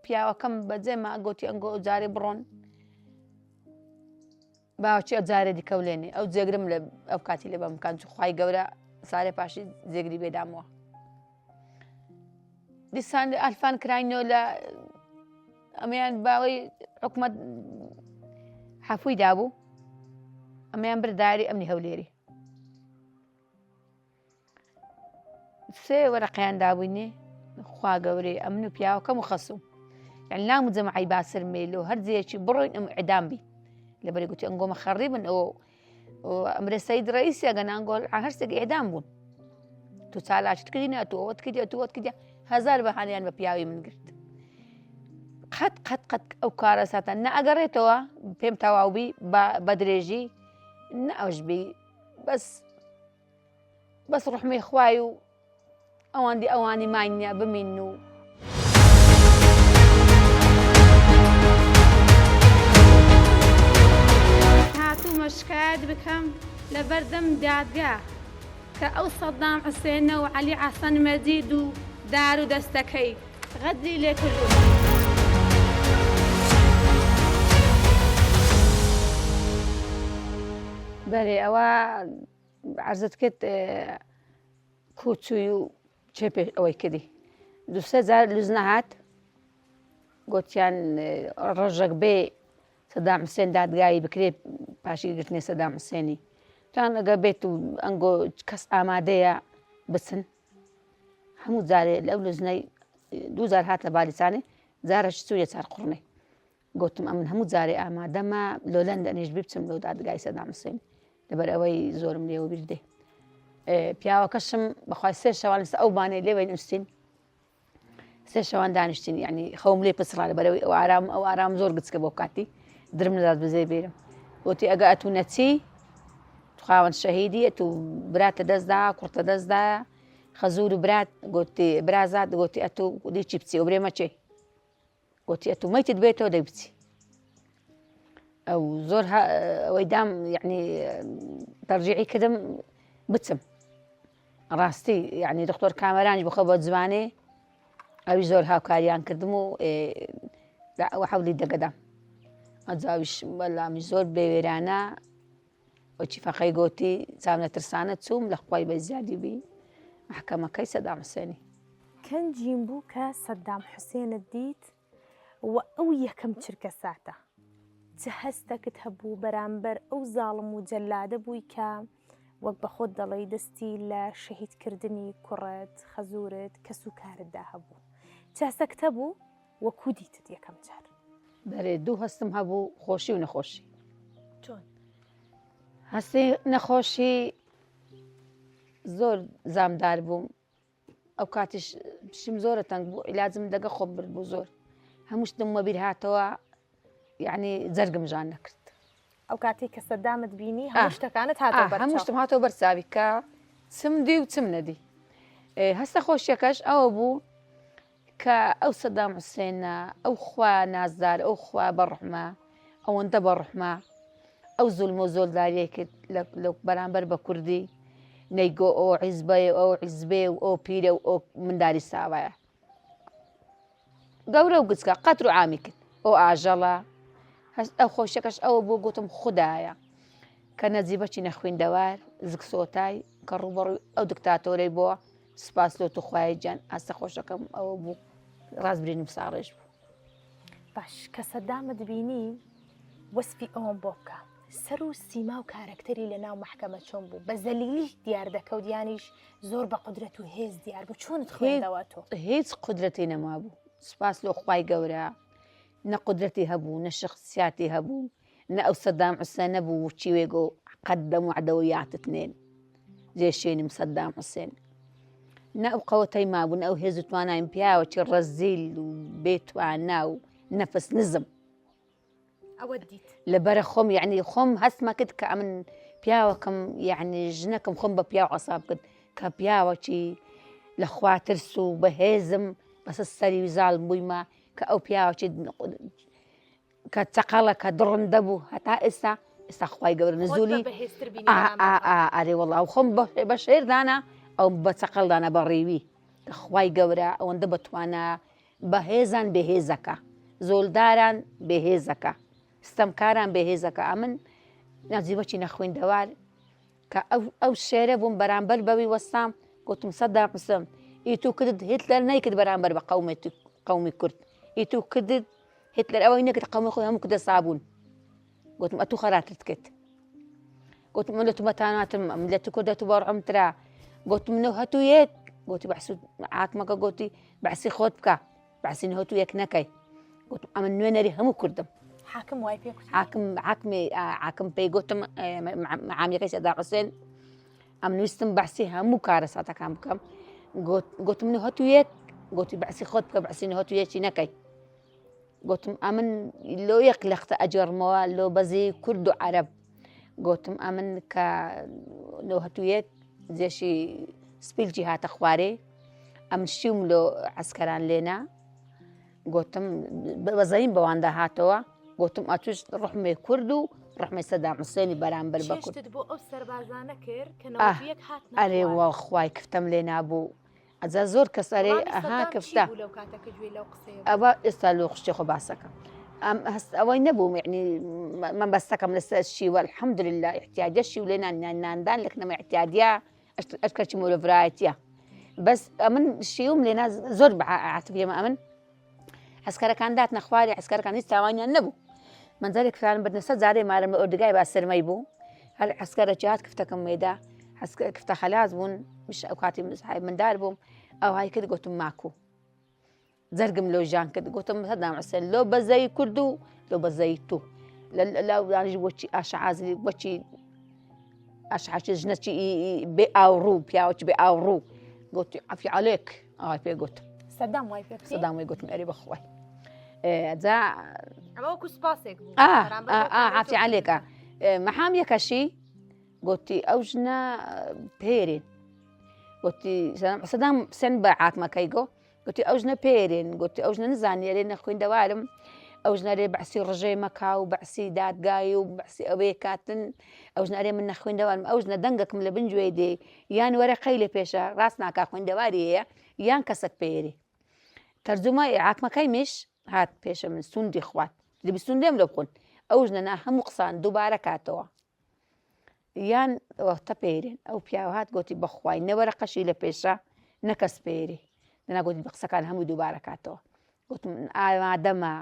پیاوەکەم بەجێما گوتی ئەنگۆ ئەو جارێ بڕۆن باوەچی ئەو جارێ دیکە لێنێ ئەو جێگرم لە ئەو کاتی لە بەمکان چ خی گەورە سارێ پاشی جێگری بێدامەوە دیسان ئەلفان کراینەوە لە ئەمەیان باوەی حکومەت حەفووی دابوو ئەمەیان برداری ئەمنی هەولێری سێ وەرەقەیان دابووینێ خوا گەورەی ئەمن و پیاوەکەم و خەسوو یعنی نام و جەمعی باسر مێلۆ هەر جێیەکی بڕۆین ئەم ئەدام بی لەبەری گوتی ئەنگۆمە خەڕی بن ئەو ئەمرێ سەید ڕئیسی ئەگەن ئەنگۆل هەرسێک ئێدام بوون تو چالاکیت کردی نە تۆ ئەوەت کردی تۆ ئەوەت کردی هەزار بەهانیان بە پیاوی من گرت قەت قەت قەت ئەو کارەساتە نە ئەگەڕێتەوە پێم تەواوبی بە درێژی نە ئەوش بی بەس بەس ڕحمەی خوای و ئەوان دی ئەوانی ماینە بمین و هاتوومە شکایەت بکەم لە بەردەم دادگا کە ئەو سەدام حوسێنە و عەلی حەسەن مەجید و دار و دەستەکەی غەدری لێ کردوون. بەرێ ئەوە عەرزت کرد کوچوی و چێ پێش ئەوەی کردی دوسێ جار لوز نەهات گوتیان ڕۆژێک بێ سەدام حوسێن دادگایی بکرێ پاشی گرتنی سەدام حوسێنی تان ئەگە بێت و ئەنگۆ کەس ئامادەیە بچن هەموو جارێ لەو لزنەی دوو جار هاتە بالیسانێ جارەش چوویە چار قڕنێ گوتم ئەمن هەموو جارێ ئامادەمە لۆ لەندەنیش بچم لۆ دادگای سەدام حوسێن لەبەر ئەوەی زۆرم لێوە بیر دێ پیاوەکەشم بەخوای سێ شەوان لەسەر ئەو بانەی لێوەی نووسین سێ شەوان دانیشتین یعنی خەوم لێ پچڕا لەبەرەوەی ئەو ئارام ئەو ئارام زۆر گچکە بۆ کاتی درم نەدات بزێ بێرم وتی ئەگە ئەتوو نەچی خاوەن شەهیدی ئەتوو براتە دەستدا کوڕتە دەستدا خەزور و برات گوتی برازات گوتی ئەتوو دی چی بچی ئەو برێ مەچێ گوتی ئەتوو مەیتت بێتەوە دەی بچی ئەو زۆر ئەوەی دام یعنی تەرجیعی کردم بچم ڕاستی یعنی دکتۆر کامەرانیش بخۆ بە جوانێ ئەوی زۆر هاوکاریان کردم و ئەوە حەولی دەگەدام ئەجاویش بەلامی زۆر بێوێرانە وەچی فەقەی گۆتی چاو نەترسانە چووم لە خوای بە زیادی بی محکەمەکەی سەدام حسێنی. کەنجیم بوو کە سەدام حوسێنت دیت و ئەو یەکەم چرکە ساتە چ هەستەکت هەبوو بەرامبەر ئەو زاڵم و جەلادە بووی کە وەک بە خۆت دەڵێی دەستی لە شەهید کردنی کوڕت، خەزوورت، کەس و کارتدا هەبوو؟ چ هەستەکت هەبوو و کوو دیتت یەکەم جار؟ بەرێ دوو هەستم هەبوو خۆشی و نەخۆشی. چۆن؟ هەستی نەخۆشی زۆر زامدار بووم ئەو کاتیش پشتیم زۆرە تەنگ بوو عیلاجم دەگە خۆم برد بوو زۆر هەموو شتم وەبیر هاتەوە یعنی جەرگم ژان نەکرد ئەو کاتێک کە سەدامت بینی هەموو شتەکانت هاتەوە بەر هەموو شتم هاتەوە بەر چاوی کە چم دی و چم نەدی هەستە خۆشیەکەش ئەوە بوو کە ئەو سەدام حوسێنە ئەو خوا نازدار ئەو خوا بەڕحمە ئەوەندە بەڕحمە ئەو زولم و زۆرداریەی کرد لە بەرامبەر بە کوردی نەیگۆ ئەو حیزبەیە ئەو حیزبێ و ئەو پیرە و ئەو منداری ساوایە گەورە و گچکە قەتر و عامی کرد ئەو ئاژەڵە هەست ئەو خۆشەکەش ئەوە بۆ گوتم خودایە کە نەجیبەچی نەخویندەوار زگسۆتای کە ڕووبەڕووی ئەو دکتاتۆرەی بۆ سپاس لۆ تو خوایە گیان ئاستە خۆشەکەم ئەوە بوو ڕاست برینم ساڕێژ بوو. باش کە سەدامت بینی وەسفی ئەوەم بۆ بکە سەر و سیما و کارەکتەری لە ناو مەحکەمە چۆن بوو بە زەلیلی دیار دەکەوت یانیش زۆر بە قودرەت و هێز دیار بوو چۆنت خوێندەوە تۆ؟ هیچ قودرەتی نەمابوو سپاس لۆ خوای گەورە نە قودرەتی هەبوو نە شخسیاتی هەبوو نە ئەو سەدام حوسێنە بوو چیوێگۆ. قەدەم وعدە و یاتتنێن جێشێنم سەدام حوسێن نە ئەو قەوەتەی مابوون ئەو هێز و توانایم پیاوەکی ڕەزیل و بێتوانا و نەفس نزم ئەوە دیت لەبەرە خۆم یعنی خۆم هەستمە کرد کە ئەمن پیاوەکەم یعنی ژنەکەم خۆم بە پیاو عساب کرد کە پیاوەکی لە خواترس و بەهێزم بەسە سەری و زاڵ بوویمە کە ئەو پیاوەکی کە چەقەڵە کە دڕندە بوو هەتا ئێستا ئێستا خوای گەورە نزولی ئارێ وەڵا و خۆم بە شێر دانا ئەو بە چەقەڵ دانا بە ڕێوی کە خوای گەورە ئەوەندە بەتوانا بەهێزان بێهێزەکە زۆلداران بێهێزەکە ستەمکاران بێهێزەکە ئەمن نازیبەکی نەخوێندەوار کە ئەو شێرە بووم بەرامبەر بەوی وەستام گوتم سەدام حوسێن ئی تو کردت هیتلەر نەیکرد بەرامبەر بە قەومێت قەومی کورد ئی تو کردت هیتلەر ئەوەی نەکرد قەومی خۆی هەموو کردە سابوون گوتم ئەتوو خەراترت کرد گوتم من لە تو بەتاناتم لە تو کوردە تو بەڕعمترا گوتم نە هەتوو یەک گوتی بەحس عاکمەکە گوتی بەحسی خۆت بکە بەحسی نە هەتوو یەک نەکەی گوتم ئەمن نوێنەری هەموو کوردم حاکم وای پێ کوتی؟ حاکم حاکمی حاکم پێی گوتم عامیەکەی سەدا حوسێن ئەم نووسم بەحسی هەموو کارەساتەکان بکەم گوتم نە هەتوو یەک گوتی بەحسی خۆت بکە بەحسی نە هەتوو یەکی نەکەی گوتم ئەمن لۆ یەک لەختە ئەجێڕمەوە لۆ بەزی کورد و عەرەب گوتم ئەمن کە لۆ هەتوو یەک جێشی سپیلجی هاتە خوارێ ئەمن شیوم لۆ عسکەران لێنا گوتم بەزەیم بەواندا هاتەوە گوتم ئەتوش ڕحمێ کورد و ڕحمێ سەدام حوسێنی بەرامبەر بە کورد بۆ ئەو سەربازانە کرد کە یەک هات ئەرێ وە خوای کفتەم لێ نابوو ئەجا زۆر کەس ئەرێ ئەها کفتە ئەوە ئێستا لۆ خوشتی خۆ باسەکە ئەم هەست ئەوەی نەبوو یعنی من بەستەکەم لەسەر شیوە الحمدلله احتیاجە شی و لێ نان ناندان لەکنەمە احتیادیە ئەشکەچی مرۆڤایەتیە بەس ئەمن شیوم لێنا زۆر عاتفیەمە ئەمن عسکەرەکان داتنە خوارێ عسکەرەکان هیچ تاوانیان نەبوو منزەرێک فران بردنە سەر جارێ مارم لە ئۆردگای با سەرمەی بوو هەر عسکەرە جات کفتەکەم مێدا کفتە خەلاس بوون مش ئەو کاتی مندار بووم ئەو های کرد گوتم ماکو جەرگم لۆ ژان کرد گوتم سەدام حوسێن لۆ بەزەی کورد و لۆ بەزەی تو لە بۆچی ئاشعازلی بۆچی ئاشعاشی ژنەچی بێ ئاوڕوو پیاوەکی بێ ئاوڕوو گوتی عەفی عەلێک ئاوای پێ گوتم سەدام وای پێ سەدام وای گوتم ئەرێ بەخوای جا ئەمە وەکو سپاسێک بوو عەفی عەلێکە مەحامیەکەشی گوتی ئەو ژنە پێرێن گوتی سەدام حسێن بە عاکمەکەی گۆ گوتی ئەو ژنە پێرێن گوتی ئەو ژنە نزانی ئەرێ نەخویندەوارم ئەو ژنە رێ بەعسی ڕژێمەکا و بەعسی دادگای و بەعسی ئەوەیە کاتن ئەو ژنە ئەرێ من نەخوێندەوارم ئەو ژنە دەنگەکم لە بن گوێی دێ یان وەرەقەی لە پێشە ڕاست ناکا خوێندەواری هەیە یان کەسەک پێری تەرجومە عاکمەکەی میش هات پێشە من سوندی خوات دەبی سوندێم لۆ بخۆن ئەو ژنە نا هەموو قسان دووبارە کاتەوە یان وەختە پێرێن ئەو پیاوە هات گۆتی بەخوای نە وەرەقەشی لە پێشە نە کەس پێری دەنا گۆتی بە قسەکان هەمووی دووبارە کاتەوە گوتم ئامادەمە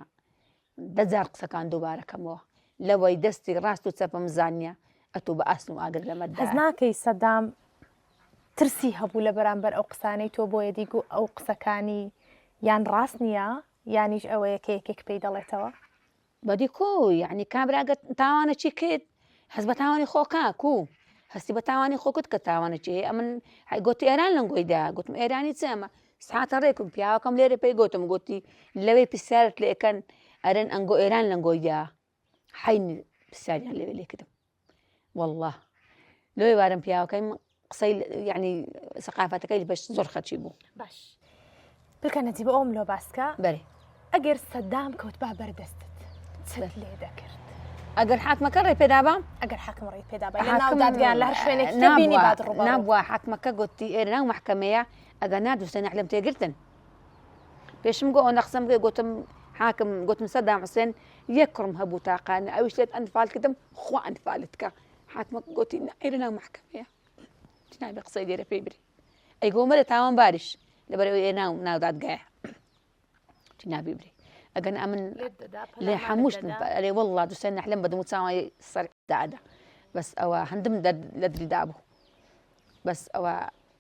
دەجار قسەکان دووبارە کەمەوە لەوەی دەستی ڕاست و چەپم زانیە ئەتوو بە ئاسن و ئاگر لەمە هەز ناکەی سەدام ترسی هەبوو لە بەرامبەر ئەو قسانەی تۆ بۆیە دیگو ئەو قسەکانی یان ڕاست نییە یانیش ئەوەیە کە یەکێک پێی دەڵێتەوە بەدی کو یعنی کابرا گەر تاوانە چی کرد هەست بە تاوانی خۆ کا کو هەستی بە تاوانی خۆ کرد کە تاوانە چی هەیە ئەمن هەی گوتی ئێران لەنگۆی دا گوتم ئێرانی چ ئەمە ساعتە ڕێکم پیاوەکەم لێرە پێی گوتم گوتی لەوێ پرسیارت لێ ئەکەن ئەرێن ئەنگۆ ئێران لەنگۆی دا حین پرسیاریان لەوێ لێ کردم والله لۆی وارم پیاوەکەی قسەی یعنی سەقافەتەکەی بەش زۆر خەرچی بوو باش بکە نەجیبە ئەوم لۆ باسکە بەێ ئەگەر سەدام کەوت با بەردەستت چت لێ دەکرد ئەگەر حاکمەکە ڕێ پێدابا ئەگەر حاکم ڕێی پێدابا لە ناو دادگا لە هەر شوێنێک نبینی بات ڕووبەڕوو نابووە حاکمەکە گوتی ئێرە ناو محکەمەیە ئەگەر نادوستە نەحلم تێگرتن پێشم گۆ ئەوەندە قسەم کرد گوتم حاکم گوتم سەدام حوسێن یەک کوڕم هەبوو تاقانە ئەویش لێت ئەنفال کردم خوا ئەنفالت کە حاکمە گوتی ئێرە ناو محکەمەیە نابێ قسەی لێرە پێی بری ئەی گۆمەرە تاوان باریش لەبەر ئەوەی ناو ناو دادگایە نابی بری ئەگەن ئەمن لێ هەمووش ئەرێ والله دوسێن نەحلم بەدەم و چاوای سەر دادا بەس ئەوە هەندم لە دلدا بوو بەس ئەوە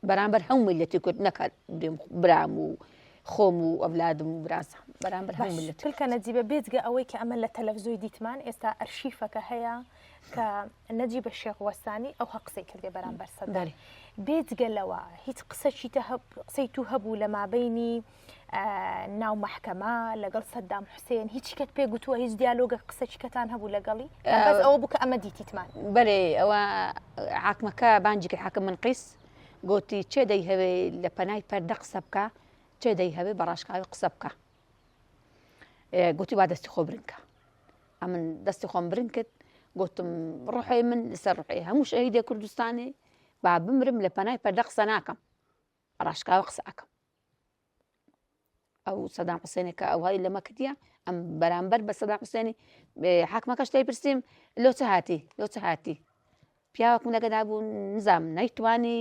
بەرامبەر هەموو میللەتی کورد نەک هەر برام و خۆم و ئەولادم و برازام. بەرامبەر هەموو ملت پلکە نەجیبە بێجگە ئەوەی کە ئەمە لە تەلەفزیۆی دیتمان ئێستا ئەرشیفەکە هەیە کە نەجیبە شێخ وەستانی ئەو هە قسەی کردێ بەرامبەر سەدام بێجگە لەوە هیچ قسەکی قسەی تو هەبوو لە مابینی ناو مەحکەمە لەگەڵ سەدام حوسێن هیچی کەت پێ گوتووە هیچ دیالۆگە قسەکی کەتان هەبوو لەگەڵی بەس ئەوە بوو کە ئەمە دیتیتمان بەێ ئەوە حاکمەکە بانجی کرد حاکم من قیس گوتی چێ دەیهەوێ لە پەنای پەردە قسە بکە چێ دەیهەوێ بە ڕاشکاوی قسە بکە گوتی با دەستی خۆ برنکە ئەمن دەستی خۆم برن کرد گوتم ڕحێ من لەسەر ڕحێ هەموو شەهیدێ کوردستانی با بمرم لە پەنای پەردە قسە ناکەم ڕاشکاوە قسە ئەکەم ئەو سەدام حوسێنێک کە ئەوهای لەمە کردیە ئەم بەرامبەر بە سەدام حوسێنی حاکمەکەش لێی پرسیم لۆ چ هاتی لۆ چ هاتی پیاوەکم لەگەدا بوو نزام نەیتوانی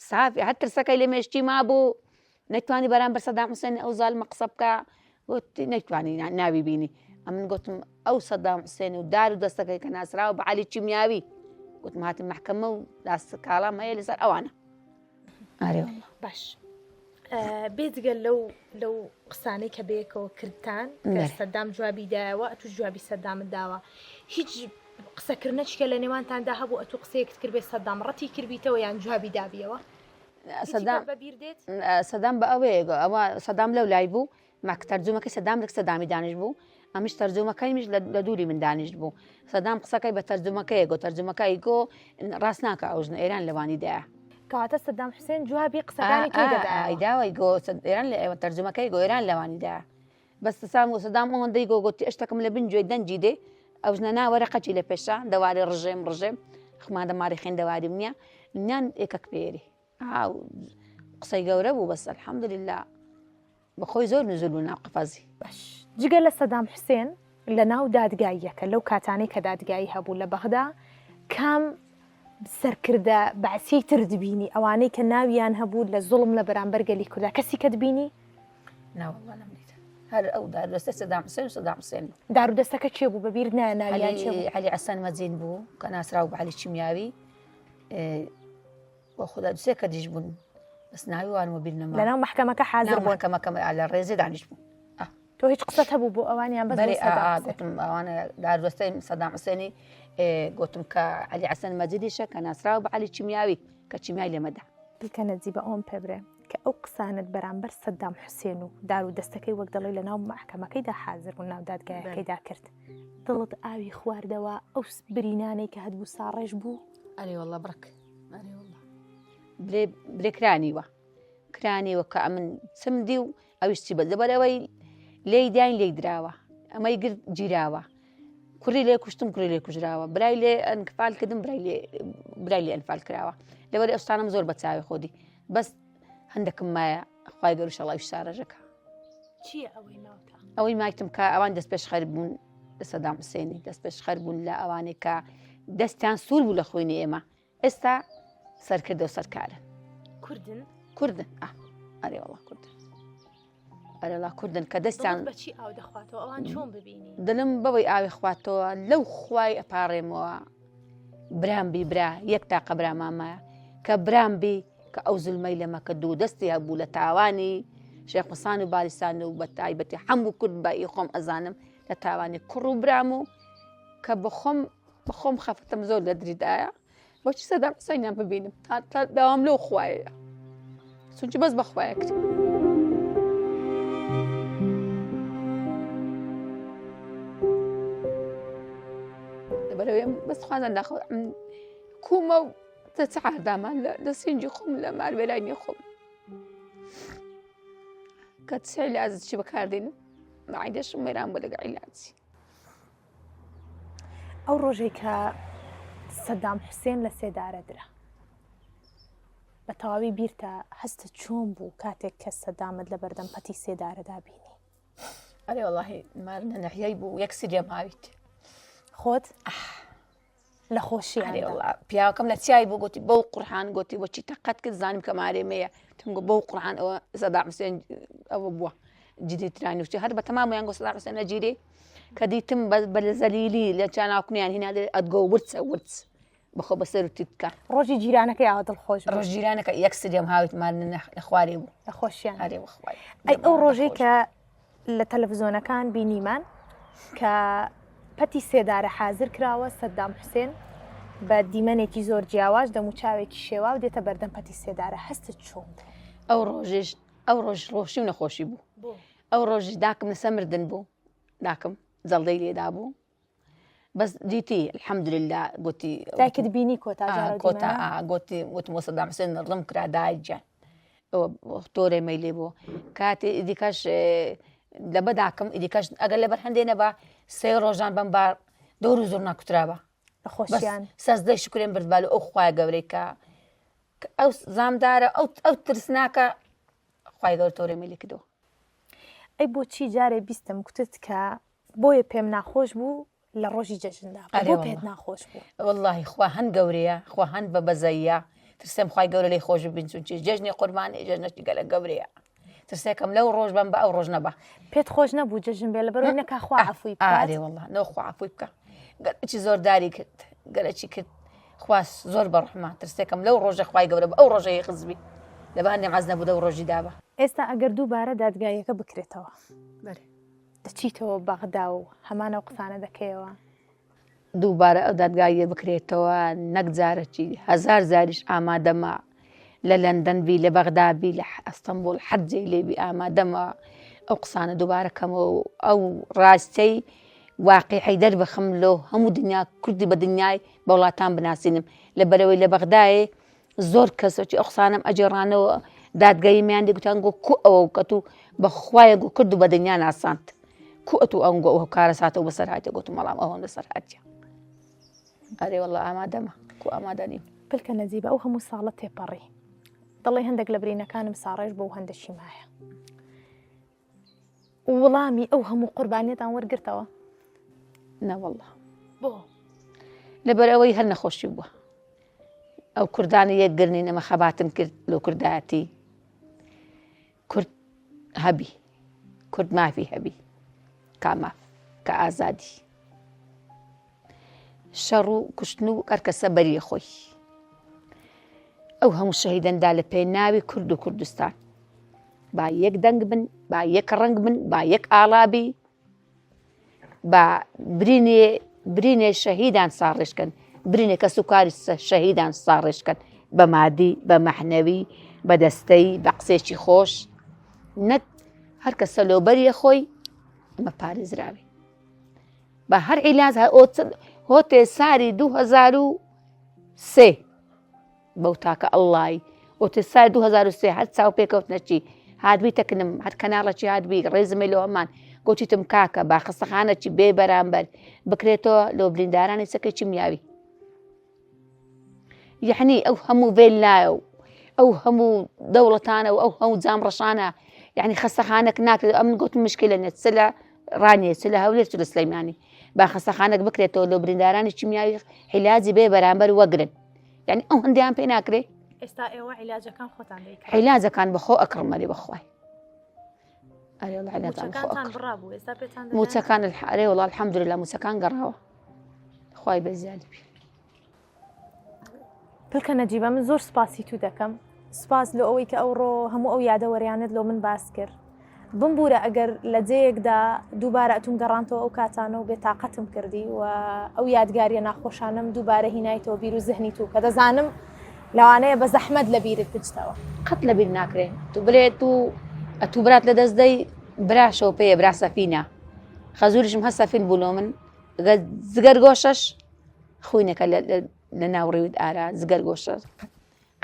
سافی هەر ترسەکەی لە مێشتی مابوو نەیتوانی بەرامبەر سەدام حوسێن ئەو زالمە قسە بکە گوتی نەیتوانی ناوی بینی ئەمن گوتم ئەو سەدام حوسێن و دار و دەستەکەی کە ناسراوە بە عەلی کیمیاوی گوتم هاتم مەحکەمە و داست کاڵام هەیە لەسەر ئەوانە ئارێ والله باش بێجگە لەو لەو قسانەی کە بەیەکەوە کردتان کە سەدام جوابی دایەوە ئەتوش جوابی سەدامت داوە هیچ قسەکردنەچکە لە نێوانتاندا هەبوو ئەتو قسەیەکت کرد بێ سەدام ڕەتی کردبیتەوە یان جوابی دابیەوە سەدام سەدام بە ئەوەیە ئەوە سەدام لەو لای بوو مەک تەرجومەکەی سەدام لەک سەدامی دانیش بوو ئەمیش تەرجومەکەی میش لە دووری من دانیشت بوو سەدام قسەکەی بە تەرجومەکەی گۆ تەرجومەکەی گۆ ڕاست ناکە ئەو ژنە ئێران لەوانی دایە کەواتە سەدام حوسێن جوابی قسەکانی تۆی دەدایەوە ئایداوای گۆ ئێران لە ئێوە تەرجومەکەی گۆ ئێران لەوانی دایە بەس سام و سەدام ئەوەندەی گۆ گۆتی ئەشتەکەم لە بن گوێی دەنگی دێ ئەو ژنە ناوەرە قەچی لە پێشە دەواری ڕژێم ڕژێم خمادە ماری خوێندەواریم نییە نیان ئێکەک پێری ئاو قسەی گەورە بوو بەس الحمدلله بەخۆی زۆر نزول بوو ناو قەفەزی. باش جگە لە سەدام حوسێن لە ناو دادگاییەکە لەو کاتانەی کە دادگایی هەبوو لە بەغدا کام سەرکردە بەعسیەی تر دبینی ئەوانەی کە ناویان هەبوو لە زوڵم لە بەرامبەر گەلی کوردا کەسی کە دبینی؟ نا والله نەمدیت هەر ئەو دارودەستە سەدام حوسێن و سەدام حوسێن بوو. دارودەستەکە کێ بوو بەبیر نایە ناویان کێ بوو؟ عەلی عەسەن مەجید بوو کە ناسراو بە عەلی کیمیاوی بۆ خودا دوسێ کەدیش بوون بەس ناوی وان وەبیر نەما لەناو مەحکەمەکە حازر بوون مەحکەمەکە لە ڕێزێ دانیش بوو تۆ هیچ قسەت هەبوو بۆ ئەوان یان بەس بەرێ گوتم ئەوانە داردەستەی سەدام حوسێنی گوتم کە عەلی حەسەن مەجیدیشە کە ناسراوە بە عەلی کیمیاوی کە کیمیای لێمەدا بکە نەجیبە ئەوم پێ برێ کە ئەو قسانت بەرامبەر سەدام حوسێن و دار و دەستەکەی وەک دەڵێ لە ناو مەحکەمەکەیدا حازر بوون ناو دادگایەکەیدا کرد دڵت ئاوی خواردەوە ئەو برینانەی کە هەتبوو ساڕێژ بوو ئەرێ والله بڕک ئەرێ والله برێ برێ کرانیوە کرانیوە کە ئەمن چم دی و ئەویش چی بە لەبەرەوەی لێی داین لێی دراوە ئەمەی گرت گیراوە کوڕی لێ کوشتم کوڕی لێ کوژراوە برای لێ ئەنفال کردم برای لێ برای لێ ئەنفال کراوە لەبەر ئەوستانم زۆر بە چاوی خۆدی بەس هەندێکم مایە خوای گەورە شەڵاوی سارەژەکە چییە ئەوەی ماوتە؟ ئەوەی مایتم کە ئەوان دەست پێشخەر بوون لە سەدام حوسێنی دەست پێشخەر بوون لە ئەوانەی کە دەستیان سوور بوو لە خوێنی ئێمە ئێستا سەرکردە و سەرکارن کوردن کوردن ئەرێ وەڵا کوردن ئەرێڵا کوردن کە دەستیان بەچی ئاو دەخواتەوە ئەوان چۆن ببینی دلم بەوەی ئاوی خواتەوە لەو خوای ئەپارێمەوە برام بی برا یەک تاقە برامامایە کە برام بی کە ئەو زولمەی لەمە کرد و دەستی هەبوو لە تاوانی شێخ حوسان و بالیسان و بە تایبەتی هەموو کورد بە ئی خۆم ئەزانم لە تاوانی کوڕ و برام و کە بەخۆم بەخۆم خەفەتم زۆر لە دریدایە بۆچی سەدام حوسێنیان ببینم تا تا داوام لەو خوایە چونکی بەس بەخوایە کرد. لەبەرەوەی بەس خوازان داخۆ کومە و تە چ عاردامان لە سینجی خۆم لە ماروێرانی خۆم کە چ عیلاج چی بەکاردێنم مەعیدەشم وێران بۆ لەگە عیلاجی ئەو ڕۆژەی کە سەدام حوسێن لە سێدارە درا بە تەواوی بیرتە هەستە چۆن بوو کاتێک کە سەدامت لە بەردەم پەتی سێدارەدا بینی ئەرێ وەڵاهی مارنە نەحیای بوو یەک سریەم هاویت خۆت لە خۆشی پیاوەکەم لە چای بۆ گوتی بەو قورحان گوتی بۆچی تەقەت کرد زانیم کە مارێمەیە تم گو بەو قورحان ئەوە سەدام حوسێن ئەوە بووە جدی ترانی وتی هەر بە تەمامیان گۆ سەدام حوسێن نەگیرێ کە دیتم بە لە زەلیلی لە چاناکنیان هینا ئەدگۆ ورچە ورچ بەخۆ بەسەر و تیتکە ڕۆژی جیرانەکەی ئاوا دڵخۆش ڕۆژ جیرانەکە یەک سریەم هاویت مان لە خوارێ بوو لە خۆشیان هەرێ وەخوای ئەی ئەو ڕۆژەی کە. لە تەلەفزۆنەکان بینیمان کە پەتی سێدارە حازر کراوە سەدام حوسێن بە دیمەنێکی زۆر جیاواز دەموچاوێکی شێواو دێتە بەردەم پەتی سێدارە هەستت چۆن بوو؟ ئەو ڕۆژێش ئەو ڕۆژ ڕۆشی و نەخۆشی بوو ئەو ڕۆژی داکم لەسەر مردن بوو داکم جەڵدەی لێدا بوو بەس دیتی الحەمدللا گوتی دایکت بینی کۆتا کۆتا گوتی وتم سەدام حوسێن ڕم کرا دایجان تۆرێ مەیلێ بوو کاتی دیکەش لە بەداکەم ئیدیکەش ئەگەر لەبەر هەندێ نەبا سێ ڕۆژان بەم با دەور و زۆر ناکوترابە خۆشیان سەزدەی شکرێن بردبال ئەو خوای گەورەی کە ئەو زامدارە ئەو ئەو ترسناکە خوای گەور تۆرێ مەلی کردەوە ئەی بۆچی جارێ بیستم کوتت کە بۆیە پێم ناخۆش بوو لە ڕۆژی جەژندا بۆ پێت ناخۆش بوو واللهی خوا هەند گەورەیە خوا هەند بە بەزەیە ترسێم خوای گەورە لێی خۆش بین چونچی جەژنی قوربان جەژنەشی گەلە گەورەیە ترسێکم لەو ڕۆژ بم بە ئەو ڕۆژ نەبە پێت خۆش نەبوو جەژن بێ لەبەرەوەی نەکا خوا عەفوی بکات ئارێ والله نۆ خوا عەفوی بکە گەلەکی زۆر داری کرد گەلەکی کرد خوا زۆر بە ڕەحمە ترسێکم لەو ڕۆژە خوای گەورە بە ئەو ڕۆژەی خزبی لەبە هەندێم عەز نەبوو لەو ڕۆژی دابە ئێستا ئەگەر دووبارە دادگاییەکە بکرێتەوە بەرێ دەچیتەوە بەغدا و هەمان ئەو قسانە دەکەیەوە؟ دووبارە ئەو دادگاییە بکرێتەوە نەک جارەکی هەزار جاریش ئامادەمە لە لەندەن بی لە بەغدا بی لە ئەستەمبول هەر جێی لێ بی ئامادەمە ئەو قسانە دووبارە کەمەوە و ئەو ڕاستەی واقیعی دەربخم لۆ هەموو دنیا کوردی بە دنیای بە وڵاتان بناسینم لە بەرەوەی لە بەغدایێ زۆر کەس وتی ئەو قسانەم ئەگێڕانەوە دادگاییمیان لێ گوتیان گۆ کو ئەوە و کە تو بە خوایە گۆ کرد و بە دنیا ناساند کو ئەتوو ئەم گۆ ئەو کارەساتە و بەسەر هاتیە گوتم وەڵام ئەوەم بەسەر هاتیە ئەرێ وەڵا ئامادەمە کو ئامادە نیم پلکە نەجیبە ئەو هەموو ساڵە تێپەڕی دەڵێ هەندێک لە برینەکانم ساڕێژ بۆ هەندێکی مایە وڵامی ئەو هەموو قوربانیەتان وەرگرتەوە؟ نەوەڵڵا بۆ؟ لەبەر ئەوەی هەر نەخۆشی بووە ئەو کوردانە یەکگرنین ئەمە خەباتم کرد لۆ کوردایەتی کورد هەبی کورد مافی هەبی کا ماف کە ئازادی شەڕ و کوشتن و هەرکەسە بەری خۆی ئەو هەموو شەهیدەندا لە پێناوی کورد و کوردستان با یەک دەنگ بن با یەک ڕەنگ بن با یەک ئاڵا بی با برینێ برینێ شەهیدان ساڕێژکەن برینێ کەس و کاری شەهیدان ساڕێژکەن بە مادی بە مەحنەوی بە دەستەی بە قسێکی خۆش نەک هەر کەسە لۆبەریە خۆی ئەمە پارێزراوی بە هەر عیلاج هۆتێ ساری 2003 بەو تاکە ئەڵڵای ئۆتێ سای 2003 هەر چاو پێکەوتنەچی هاتبی تەکنم هەر کەناڵەکی هاتبی ڕێزمێ لۆ هەمان گۆتیتم کاکە با خەستەخانەکی بێ بەرامبەر بکرێتەوە لۆ بریندارانی چەکەی کیمیاوی یعنی ئەو هەموو ڤێلایە و ئەو هەموو دەوڵەتانە و ئەو هەموو جام ڕەشانە یعنی خەستەخانەک ناکرێت ئەمن گوتم مشکلە نێت چ لە ڕانیە چ لە هەولێر چ لە سلەیمانی با خەستەخانەک بکرێتەوە لۆ بریندارانی کیمیاوی عیلاجی بێ بەرامبەر وەگرن یعنی ئەو هەندیان پێ ناکرێ ئێستا ئێوە عیلاجەکان خۆتان دەیکڕن عیلاجەکان بەخۆ ئەکڕم ئەرێ بەخوای ئەرێ وەڵا عیلاجەکان بەخۆ موچەکانتان ئەکڕم بڕا بوو ئێستا پێتان دەدەن موچەکان الح- ئەرێ وەڵا الحمدلله موچەکان گەڕاوە خوای بەزیادی پێ پلکە نەجیبە من زۆر سپاسی تو دەکەم سپاس لۆ ئەوەی کە ئەوڕۆ هەموو ئەو یادەوەریانت لۆ من باس کرد بمبوورە ئەگەر لە جێیەکدا دووبارە ئەتوم گەڕانتەوە ئەو کاتانە و بێتاقەتم کردی و ئەو یادگاریە ناخۆشانەم دووبارە هینایتەوە بیر و زهنی تو کە دەزانم لەوانەیە بە زەحمەت لە بیرت بچتەوە. قەت لە بیر ناکرێ تو بلێ تو ئەتوو برات لە دەست دەی برا شەوپێیە برا سەفینە خەزوریشم هەر سەفین بوو لۆ من گە جگەر گۆشەش خوینەکە لە ناو ڕیوت ئارا جگەر گۆشە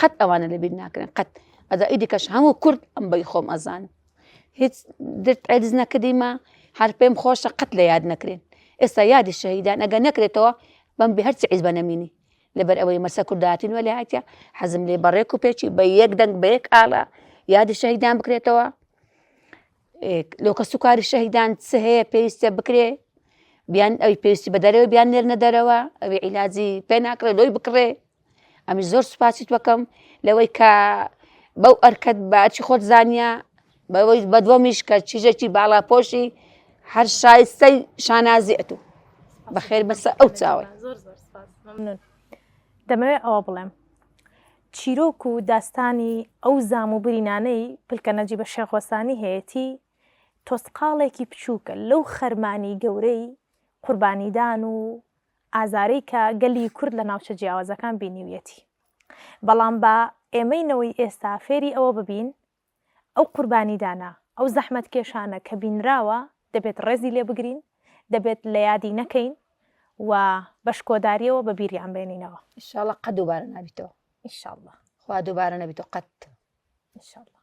قەت ئەوانە لەبیر ناکرێن قەت ئەدا ئیدی کەش هەموو کورد ئەم بەی خۆم ئەزانم هیچ درت عێرز نەکردیمە هەر پێم خۆشە قەت لە یاد نەکرێن ئێستا یادی شەهیدان ئەگە نەکرێتەوە بەم بێ هەرچی عیز بە نەمینی لەبەر ئەوەی مەسە کورداتین وەلێ هاتیە حەزم لێ بەڕێک و پێچی بە یەک دەنگ بە یەک ئاڵا یادی شەهیدان بکرێتەوە لۆ کەس و کاری شەهیدان چ هەیە پێویستە بکرێ بیان ئەوی پێویستی بە دەرەوە بیان نێرنە دەرەوە ئەوی عیلاجی پێ ناکرێ لۆی بکڕێ ئەمی زۆر سوپاسیت بکەم لەوەی کە بەو ئەرکەت بە ئەرکی خۆت زانیە بەوەی بەدوەمیش کە چیژێکی باڵاپۆشی هەر شایستەی شانازی ئەتوو بەخێر بەسە ئەو چاوەی. زۆر زۆر سپاس ممنون. دەمەوێت ئەوە بڵێم چیرۆک و داستانی ئەو زام و برینانەی پلکە نەجیبە شێخ وەسانی هەیەتی. تۆسقاڵێکی بچووکە لەو خەرمانی گەورەی قوربانیدان و ئازارەی کە گەلی کورد لە ناوچە جیاوازەکان بینیویەتی. بەڵام با ئێمەی نەوەی ئێستا فێری ئەوە ببین ئەو قوربانیدانە، ئەو زەحمەتکێشانە کە بینراوە دەبێت ڕێزی لێ بگرین، دەبێت لە یادی نەکەین و بە شکۆدارییەوە بە بیریان بێنینەوە. ئیشاڵا قەت دووبارە نابیتەوە. ئیشاڵا. خوا دووبارە نەبیتەوە قەت. ئیشاڵا.